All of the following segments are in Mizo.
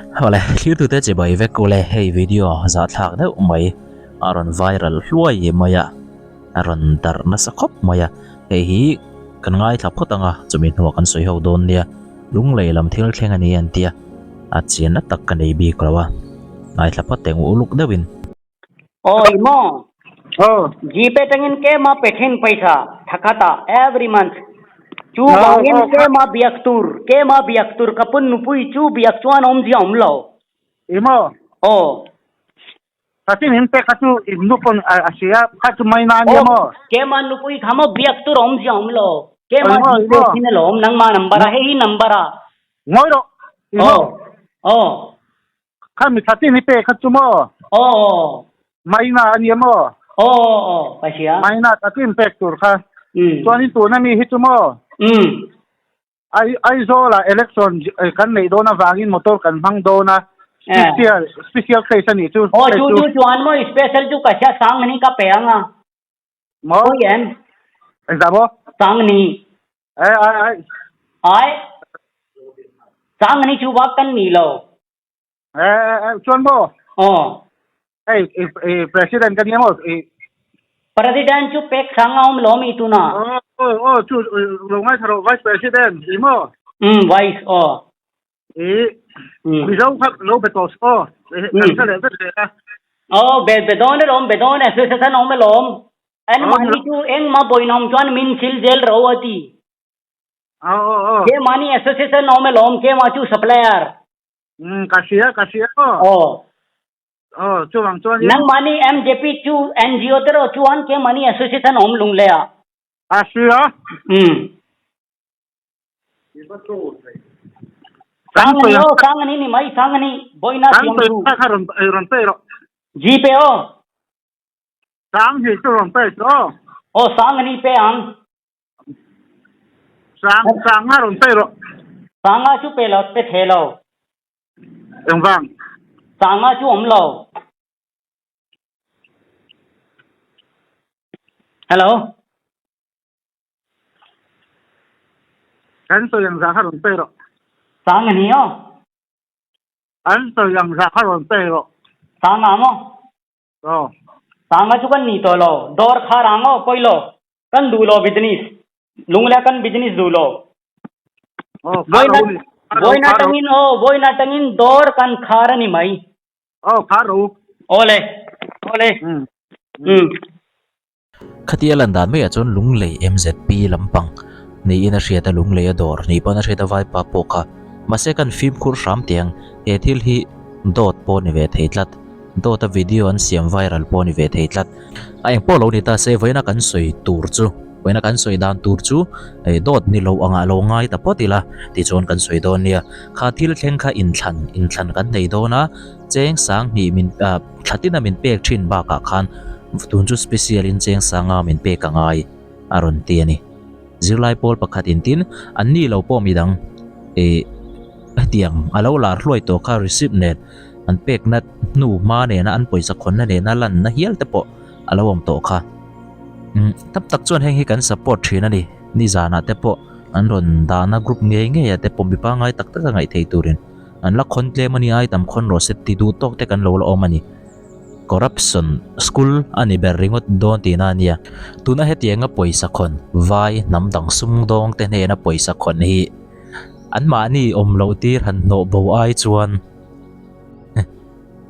Awle, thlirtute chibai vek ule, hei video zahthlak deuh mai a rawn viral hluai mai a, a rawn darh nasa khawp mai a, hei hi kan ngaithla phawt ang a, chumi hnuah kan sawi ho dawn nia, lunglei lam thil thleng a ni an tia, a chianna tak ka nei bik lo a, ngaithla phawt teh uluk deuhin. Awi maw? Aw. Gpay tangin kema pe thin paisa thakhat ah every month. Chu vangin kema biak tur, kema biak tur ka pun nupui chu biak chuan awmzia awm lo. I maw? Aw. Khatin in pek kha chu in nu pawn a hria kha chu mai na ania maw? Kema nupui kha maw biak tur awmzia awm lo. Kema gpay thin alawm nangma number a hei hi number a. Ngawi rawh. I maw? Aw. Kha mi thatin i pek kha chu maw? Aw aw. Maina a nia maw? Aw aw aw ka hria. Maina thatin pek tur kha. Um. Chuanin tuna mi hi chu maw? Um. Ai Aizawlah election kan neih dawn avangin motor kan hmang dawn a. Special special case a nih chu. Aw chu chu chuan maw special chu ka hria Sangni ka pe ang a. Maw? Pawi em? Engzah maw? Sangni. Ai ai ai. Ai. Sangni chu vak kan ni lo. Eh eh chuan maw? Aw. Hei i president ka nia maw? I President chu pek sang a awm lo mi tuna. Aw aw aw chu lo ngaithla rawh vice president i maw? Um vice aw. I Mizo kha lo be tawh suh aw. Kan hre leh vek zel a. Aw be be dawn alawm be dawn association awm alawm. An mahni chu engmah bawinawm chuan min sil zel ro a ti. Aw aw aw. Ke mahni association awm alawm ke mah chu supplier. Um ka hria ka hria aw. Aw. Aw chuvang chuan in. Nangmahni MJP chu NGO te rawh chuan ke mahni association awm lung le a. Ka hria. Um. Sangani aw sangani ni mai sangani boina siam chu. Kan kha rawn rawn pe rawh. Gpay aw. Sang hi chu rawn pe chu aw. Aw sangani pe ang. Sang sanga rawn pe rawh. Sanga chu pe lo pe the lo. Engvang? Sanga chu awm lo. Hello. Kan sawi ang zah kha rawn pe rawh. Sang a ni aw. An sawi ang zah kha rawn pe rawh. Sang ang aw. Aw. Sanga chu kan ni tawh lo. Dawr khar ang aw pawi lo. Kan duh lo business. Lungleh kan business duh lo. Aw, khar ro ni. Vawiin atangin aw, vawiin atangin dawr kan khar a ni mai. Aw, khar ro. Awle, awle. Um. Khatia lan dan maiah chuan Lunglei MZP lampang niin a hriat a, Lunglei a dawr ni pawn a hriat a vaipa pawh kha. Mahse kan fimkhur hram teh ang, he thil hi dawt pawh ni ve thei tlat, dawt a video an siam viral pawh ni ve thei tlat. A eng pawh lo ni ta se vawiina kan sawi tur chu, vawiina kan sawi dan tur chu dawt ni lo angah lo ngai ta phawt ila tichuan kan sawi dawn nia. Kha thil thleng kha inthlan, inthlan kan nei dawn a, cheng sanghnih min ah. Thla tina min pek thin bakah khan tun chu special in cheng sanga min pek a ngai a rawn ti a ni. Zirlai pawl pakhat in tin an ni lo pawh midang ih hetiang a lo lar hluai tawh kha receipt nen an pekna hnu hma nena an pawisa khawnna nena lanna hial te pawh a lo awm tawh kha. Umm tam tak chuan heng hi kan support thin a ni. Nizanah te pawh an rawn dahna group ngei ngei ah te pawh mi pangngai tak tak a ngaih thei turin An la khawn tlem a ni a, tam khawn rawh se ti duh tawk te kan lo la awm a ni. Corruption school a ni ber ringawt dawn tihna a nia. Tuna hetianga pawisa khawn, vai, hnam dang sumdawng te hnena pawisa khawn hi anmahni awm loh tir han hnawh bo ai chuan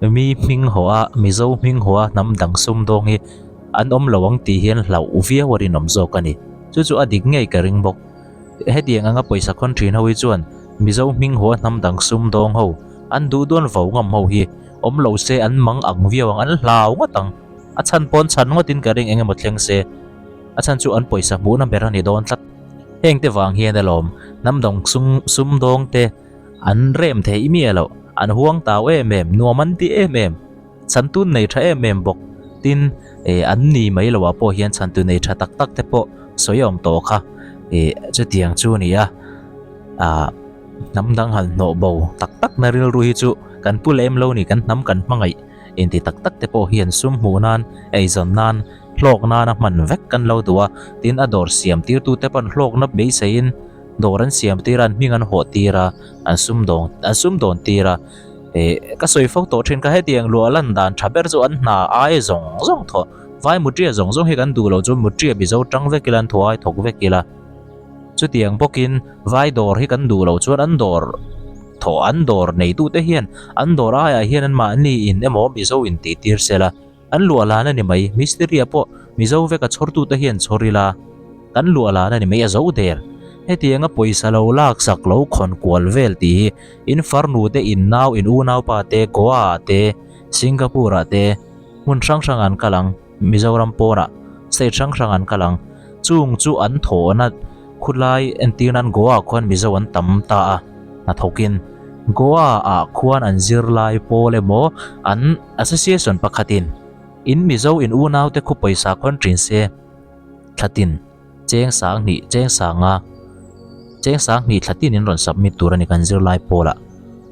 mi hming haw a, Mizo hming haw a hnam dang sumdawng hi an awm lo ang tih hian hlauh viau a rinawm zawk a ni. Chu chu a dik ngei ka ring bawk. Hetiang anga pawisa khawn thin ho hi chuan Mizo hming haw hnam dang sum dawng ho, an duh dawn vo ngam ho hi awm lo se an mang ang viau ang, an hlau ngawt ang. A chhan pawn chhan ngawtin ka ring eng emaw thleng se, a chhan chu an pawisa hmuhna ber a ni dawn tlat. Heng te vang hian alawm hnam dang sum sum dawng te an rem theih miah loh, an huang tau em em, nuam an ti em em, chhantun nei tha em em bawk. Tin, eh an ni mai loah pawh hian chhantu nei tha tak tak te pawh sawi a awm tawh kha, eh chutiang chu a ni a. Ah hnam dang han hnawh bo tak tak na rilru hi chu kan pu lem lo ni kan hnam kan hmangaih inti tak tak te pawh hian sum hmuh nan eizawn nan hlawk nana hman vek kan lo duh a tin a dawr siam tir tu te pawn hlawkna beiseiin dawr an siam tir a an hming an hawh tir a an sum dawng an sum dawn tir a. Eh, ka sawi fo tawh thin kha hetiang luah lan dan tha ber chu an hna ai zawng zawng thawh vai mutria zawng zawng hi kan duh loh chu mutria Mizo tang vek ila an thaw ai thawk vek ila. Chutiang bawkin vai dawr hi kan duh loh chuan an dawr thawh an dawr neitute hian an dawr aiah hian anmahni in emaw Mizo in tih tir sela. An luah lan a ni mai, Mistiri-a pawh Mizo veka chhawrtute hian chhawr ila, kan luah lan a ni mai a zo der. Hetianga pawisa lo laksak lo khawn kual vel tih hi in farnu te, in nau, in unaupa te, Goa-ah te, Singapore-ah te, hmun hrang hrangah an kal ang, Mizoram pawnah state hrang hrangah an kal ang. Chung chu an thawhna khulai entir nan Goa-ah khuan Mizo an tam ta a, hnathawkin Goa-ah khuan an zirlai pawl emaw an Association pakhatin in Mizo in unaute khu pawisa khawn thin se thlatin cheng sanghnih cheng sanga cheng sanghnih thlatin in rawn submit tur a ni kan zirlai pawlah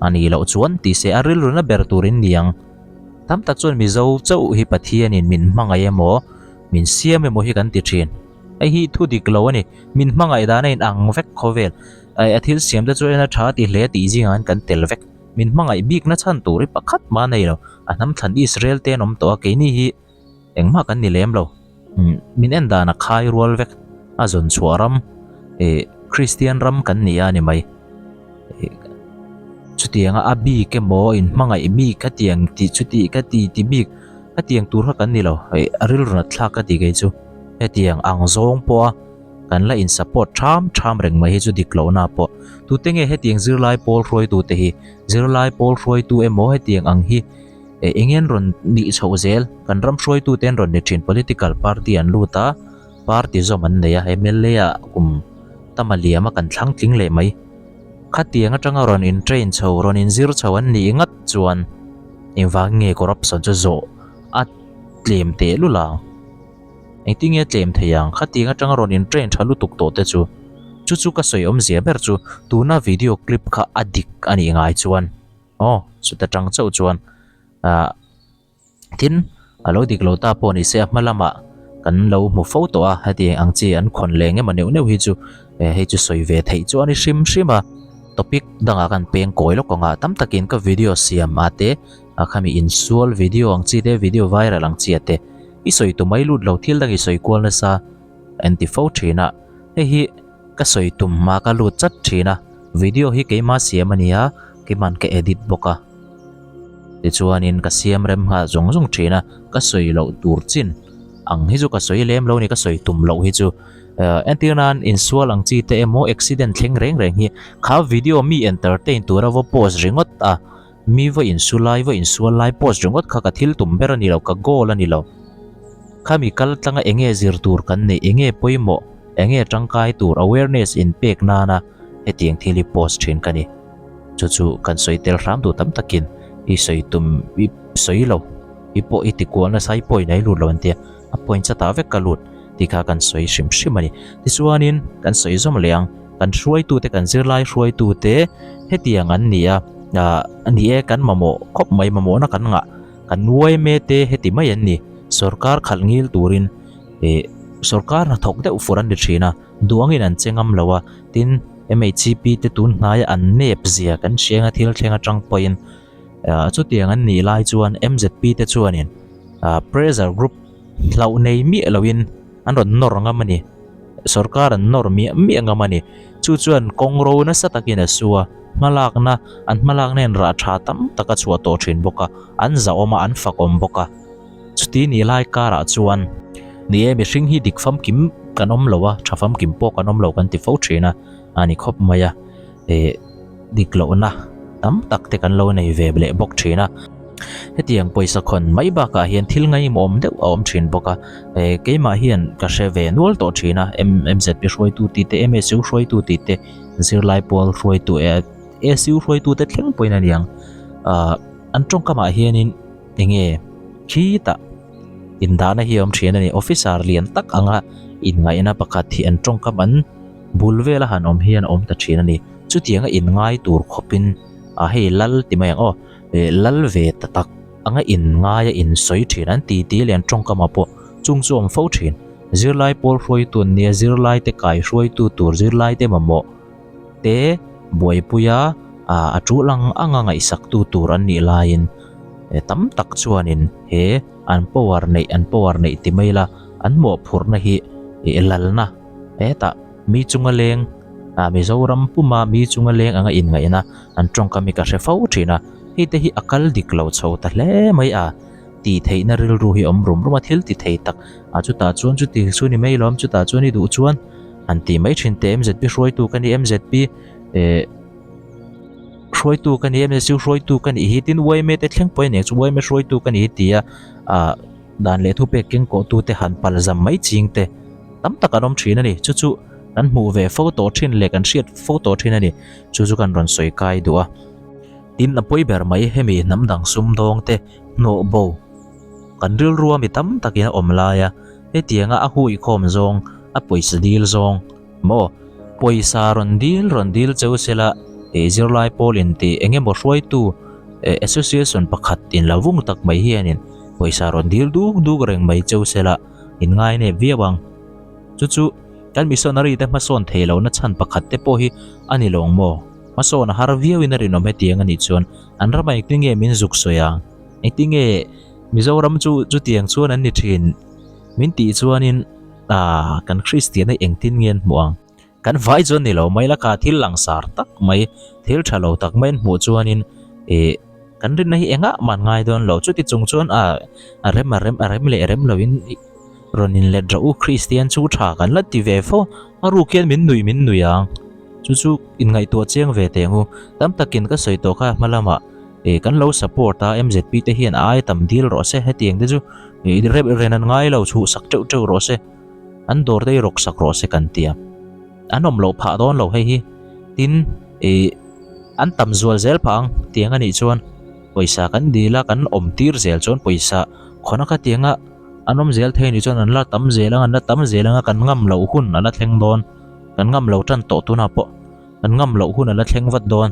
a nih loh chuan ti se a rilru na ber tur in niang tam tak chuan Mizo chauh hi Pathianin min hmangaih emaw min siam emaw hi kan ti thin hei hi thu dik lo a ni min hmangaih dan a in ang vek khawvel a thil siam te chu en a tha ti hle tih zingah an kan tel vek. Min hmangaih bikna chhan tur hi pakhat mah a nei lo. A hnam thlan Israel te an awm tawh a, keini hi engmah kan ni lem lo. Min en dan a khai rual vek, a zawn chhuah ram, eh Kristian ram kan ni a ni mai. Chutianga a bik emaw in hmangaih bik ka tiang tih chuti ka ti ti bik ka tiang tur kha kan ni lo. A rilru nat thlak ka ti kei chu. Hetiang ang zawng pawha. Kan la in support tham tham reng mai hi chu dik lohna pawh. Tute nge hetiang zirlai pawl hruaitu te hi? Zirlai pawl hruaitu emaw hetiang ang hi eng nge an rawn nih chhoh zel? Kan ram hruaitu te an rawn ni thin political party an lut a, party zawm an nei a, mla ah kum tam a liam a kan thlang tling leh mai. Khatiang atanga rawn in train chho, rawn in zir chho an nih ngat chuan engvangin nge corruption chu zawh a tlem tehlul ang? Engtinge tlem thei ang? Khatiang atanga rawn in train tha lutuk tawh te chu. Chu chu ka sawi awmzia ber chu tuna video clip kha a dik a nih ngai chuan aw chuta tang chauh chuan ah tin a lo dik lo ta pawh ni se a hma lamah kan lo hmu fo tawh a hetiang ang chi an khawn leh eng emaw neuh neuh hi chu hei chu sawi ve theih chu a ni hrim hrim a topic dangah kan peng kawi lawk ang a tam takin ka video siam a te a khami insual video ang chi te video viral ang chi a te. I sawi tum mai lut lo thil dang i sawi kual nasa an ti fo thin a, hei hi ka sawi tum hma ka lut chat thin a, video hi keima siam a nia, keiman ka edit bawk a, tichuanin ka siam rem nghal zawng zawng thin a, ka sawi loh tur chin ang hi chu ka sawi lem lo a ni, ka sawi tum loh hi chu entir nan insual ang chi te emaw accident thleng reng reng hi kha video mi entertain tura va post ringawt a. Mi va insu lai, va insual lai post ringawt kha ka thil tum ber a ni lo, ka goal a ni lo. Khami kal tlanga enge zir tur kan neih, enge pawimawh, enge tangkai tur awareness in pek nana hetiang thil hi post thin ka ni. Chu chu kan sawi tel hram duh tam takin i sawi tum i sawi lo, i pawh i ti kual nasa i point a i lut lo an tia, a point chatah vek ka lut tih kha kan sawi hrim hrim a ni. Tichuanin kan sawi zawm leh ang. Kan hruaitute, kan zirlai hruaitute hetiang an ni a, ah ni e kan mamawh khawp mai, mamawhna kan ngah, kan yma te heti mai an ni, sorkar khalh ngil turin ih sorkar hnathawk deuh fur an ni thin a, duangin an che ngam lo a, tin MHCP te tun hnaia an nep zia kan hriang a thil thleng atang pawhin ah chutiang an nih lai chuan MZP te chuanin ah pressure group hlauh nei miah loin an rawn nawr ngam a ni. Sorkar an nawr miah miah ngam a ni. Chu chuan kawng ro nasa takin a su a, hmalakna, an hmalakna in rah tha tam tak a chhuah tawh thin bawk a, an zahawm a, an fakawm bawk a. Chuti ni lai karah chuan, ni e, mihring hi dik famkim kan awm lo a, tha famkim pawh kan awm lo kan ti fo thin a, a ni khawp mai a. Eh, dik lohna tam tak te kan lo nei ve leh bawk thin a. Hetiang pawisa khawn mai bakah hian thil ngaimawm deuh a awm thin bawk a, eh keimah hian ka hre ve nual tawh thin a, MZP hruaitu tih te, MSU hruaitu tih te, zirlai pawl hruaitu eh SU hruaitu te thleng pawhin a niang. Ah an tawngkamah hianin enge khitah indahna hi a awm thin a ni, officer lian tak anga inngaihna pakhat hi an tawngkam an bul vela han awm hian a awm ta thin a ni. Chutianga inngai tur khawpin ah hei lal ti mai ang aw. Eh lal ve ta tak anga in ngai a in sawi thin an ti ti leh an tawngkam ah pawh chung chu a awm fo thin. Zirlai pawl hruaitu an nia zirlai te kai hruaitu tur zirlai te mamawh te buaipui a A tul ang anga ngaihsaktu tur an nih laiin tam tak chuanin he an power neih an power neih ti mai ila an mawhphurhna hi lalna hetah mi chunga leng Mizoram puma mi chunga leng anga inngaihna an tawngkam hi ka hre fo thin a, hei te hi a kal dik lo chho ta hle mai a. Tih theihna rilru hi awm rum rum a, thil ti thei tak a chutah chuan chuti chu ni mai lawm chutah chuan i duh chuan han tih mai thin teh MZP hruaitu ka ni MZP eh hruaitu ka ni MSU hruaitu ka nih hi tin yma te thleng pawh a nih chu yma hruaitu ka nih hi tia ah dan leh thupek keng kawh tu te han pal zam mai ching te tam tak an awm thin a ni chu chu kan hmuh ve fo tawh thin leh kan hriat fo tawh thin a ni chu chu kan rawn sawi kai duh a tin a pawi ber mai hemi hnam dang sumdawng te hnawh bo kan rilrua mi tam takin a awm lai a hetianga a huikhawm zawng a pawisa dil zawng Maw? Pawisa rawn dil rawn dil cheu sela eh zirlai pawl in tih eng emaw hruaitu eh association pakhat in lo vung tak mai hianin pawisa rawn dil duk duk reng mai cheu sela in ngai nep viau ang. Chu chu kan missionary te hmasawn thei lohna chhan pakhat te pawh hi a ni lawng maw? Hmasawn a har viauin a rinawm hetiang a nih chuan an ramah engtin nge min zuk sawi ang? Engtin nge Mizoram chu chutiang chuan an ni thin min tih chuanin Ah, kan Kristian hi engtin nge an hmuh ang? Kan vai chuan ni lo mai la kha thil langsar tak mai, thil tha lo tak mai an hmuh chuanin eh kan rinna hi engah mah an ngai dawn lo. Chuti chung chuan ah a rem a rem a rem leh rem loin rawn inlet rawh u Kristian chu tha kan la ti ve fo. A ruk hian min nuih min nuih ang. Chu chu inngaihtuah chiang ve teh ang u. Tam takin ka sawi tawh kha hma lamah eh kan lo support a MZP te hian a ai tam dil rawh se hetiang te chu ih rep ren an ngai lo chhuh sak teuh teuh rawh se an dawr te hi rawk sak rawh se kan ti a an awm loh phah dawn lo hei hi tin ih an tam zual zel phah ang tiang anih chuan pawisa kan dil a kan awm tir zel chuan pawisa khawna kha tianga an awm zel thei anih chuan an la tam zel ang an la tam zel ang a kan ngam loh hun a la thleng dawn kan ngam lo tan tawh tunah pawh. Kan ngam loh hun a la thleng vat dawn.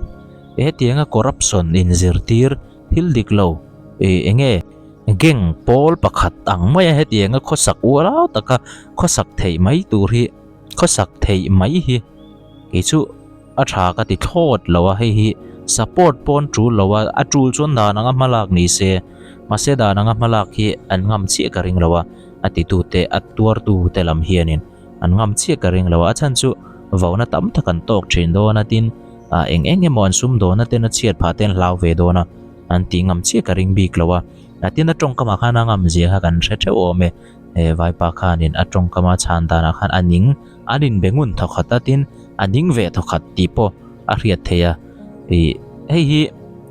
E hetianga corruption inzirtir thil dik lo e enge gang pawl pakhat ang maia hetianga khawsak ualau taka khawsak theih mai tur hi khawsak theih mai hi kei chu a tha ka ti thlawt lo a hei hi support pawn tul lo a a tul chuan dan anga hmalak ni se mahse dan anga hmalak hi an ngam chiah ka ring lo a a titute a tuartute lam hianin. An ngam chiah ka ring lo a, a chhan chu vauna tam tak an tawk thin dawn a, tin ah eng eng emaw an sum dawn a ten a chhiat phah te an hlau ve dawn a, an tih ngam chiah ka ring bik lo a. A tin a tawngkam ah khan a ngam zia kha kan hre theuh awm e, he vaipa khanin a tawngkam a chhan danah khan a ning an inbe ngun thawkhat a, tin a ning ve thawkhat tih pawh a hriat theih a, ih hei hi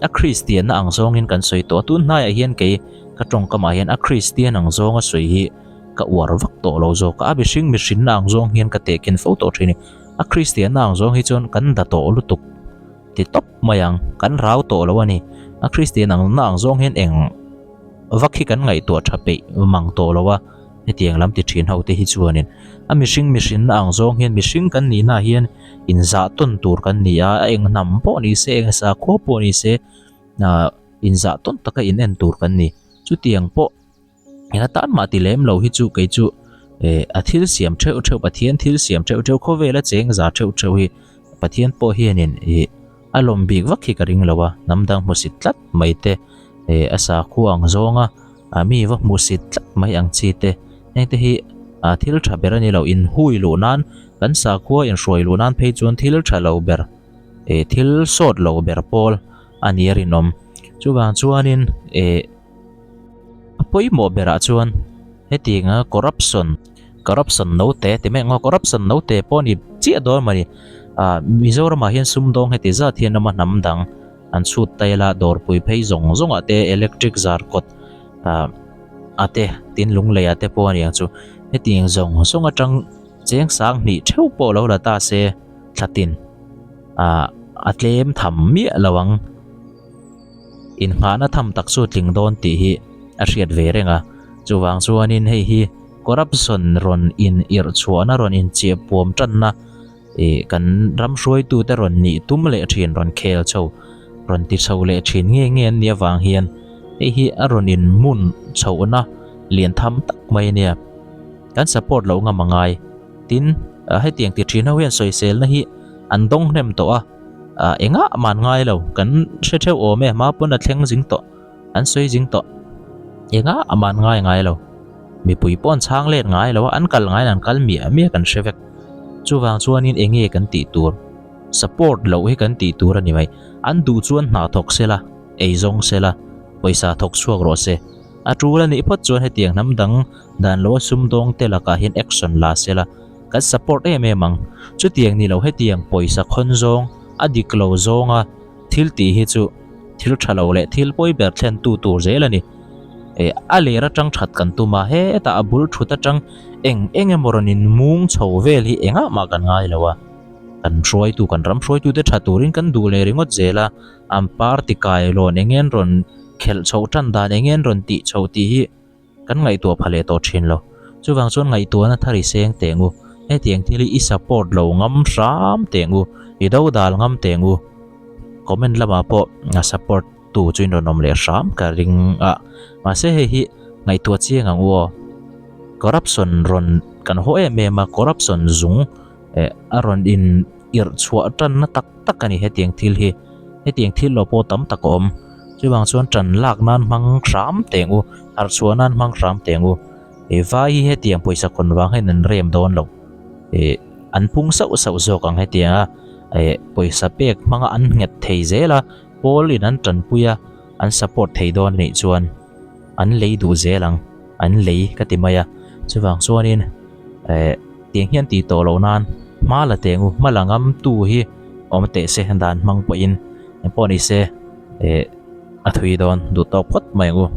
a Kristianna ang zawngin kan sawi tawh a, tun hnaiah hian kei ka tawngkamah hian a Kristian ang zawnga sawi hi Ka uar vak tawh lo zawk a, a mihring mihrinna ang zawng hian ka tehkhin fo tawh thin a ni. A Kristianna ang zawng hi chuan kan da tawh lutuk ti tawp mai ang, kan rau tawh lo a ni. A Kristian ang na ang zawng hian eng vak hi kan ngaihtuah tha peih mang tawh lo a, hetiang lam ti thin ho te hi chuanin a mihring mihrinna ang zawng hian mihring kan nihna hian inzah tawn tur kan ni a, a eng hnam pawh ni se, eng sakhua pawh ni se, inzah tawn taka in en tur kan ni. Chutiang pawh. Eng atan mah ti lem lo hi chu kei chu eh a thil siam theuh theuh Pathian thil siam theuh theuh khawvela cheng za theuh theuh hi Pathian pawh hianin ih a lawm bik vak hi ka ring lo a hnam dang hmusit tlat mai te eh a sakhua ang zawnga a mi va hmusit tlat mai ang chi te heng te hi a thil tha ber a ni lo inhui luh nan kan sakhua inhruai luh nan phei chuan thil tha lo ber eh thil sawt lo ber pawl a ni a rinawm chuvang chuanin eh. A pawimawh berah chuan hetianga corruption corruption note ti mai ang aw corruption note pawh a ni chiah dawn mawni ah Mizoramah hian sumdawng heti zat hian awm a hnam dang an chhut tail a dawrpui phei zawng zawng ah te electric zar kawt ah a te tin lunglei ah te pawh a ni ang chu hetiang zawng zawng atang cheng sang hnih theuh pawh lo la ta se thlatin ah a tlem tham miah lo ang. Innghahna tham tak chu tling dawn tih hi a hriat ve reng a, chuvang chuanin hei hi corruption rawn in irh chhuahna rawn inchiah puam tanna ih kan ram hruaitute rawn nih tum leh thin rawn khel chho rawn ti chho leh thin nge nge an nih avang hian hei hi a rawn in hmun chhohna lian tham tak mai a nia kan support loh ngam a ngai tin hetiang ti thin ho hian sawiselna hi an dawng hnem tawh a. Ah engah man ngai lo kan hre theuh awm e hma pawn a thleng zing tawh an sawi zing tawh engah a man ngai ngai lo mipui pawh an chhang let ngai lo a an kal ngaiin an kal miah miah kan hre vek chuvang chuanin eng nge kan tih tur support loh hi kan tih tur a ni mai an duh chuan hna thawk sela ei zawng sela pawisa thawk chhuak rawh se a tul a nih phawt chuan hetiang hnam dang dan loa sumdawng te lakah hian action la sela kan support em em ang. Chutiang ni lo hetiang pawisa khawn zawng a dik lo zawnga thil tih hi chu thil tha lo leh thil pawi ber thlen tu tur zel a ni. Eh a ler atang that kan tum a, hetah a bul thut atang eng eng emaw rawn in mung chho vel hi engah mah kan ngai lo a. Kan hruaitu kan ram hruaitute tha turin kan duh leh ringawt zel a, an party kailawn eng nge an rawn khelh chhoh tan dan eng nge an rawn tih chhoh tih hi Kan ngaihtuah pha leh tawh thin lo. Chuvang chuan ngaihtuahna thar i seng teh ngu. Hetiang thil hi i support lo ngam hram teh ngu. I do dal ngam teh ngu. Comment lamah pawh a support tu chu in rawn awm leh hram ka ring a. Mahse hei hi ngaihtuah chiang ang u aw. Corruption rawn kan haw em em a, corruption zung eh a rawn in irh chhuah tanna tak tak a ni hetiang thil hi. Hetiang thil lo pawh tam tak a awm. Chuvang chuan tan lak nan hmang hram teng u, harh chhuah nan hmang hram teng u. Ih vai hi hetiang pawisa khawn vang hian an rem dawn lo. Ih an pung sauh sauh zawk ang hetiang a, ih pawisa pek hmanga an nghet thei zel a, pawl in an tanpui a, an support thei dawn anih chuan an lei duh zel ang, an lei ka ti mai a. Chuvang chuanin eh tiang hian tih tawh loh nan hma la teng u, hma la ngam tu hi awm teh se dan hmang pawhin engpawh ni se. Eh a thui dawn duh tawk phawt mai ang u.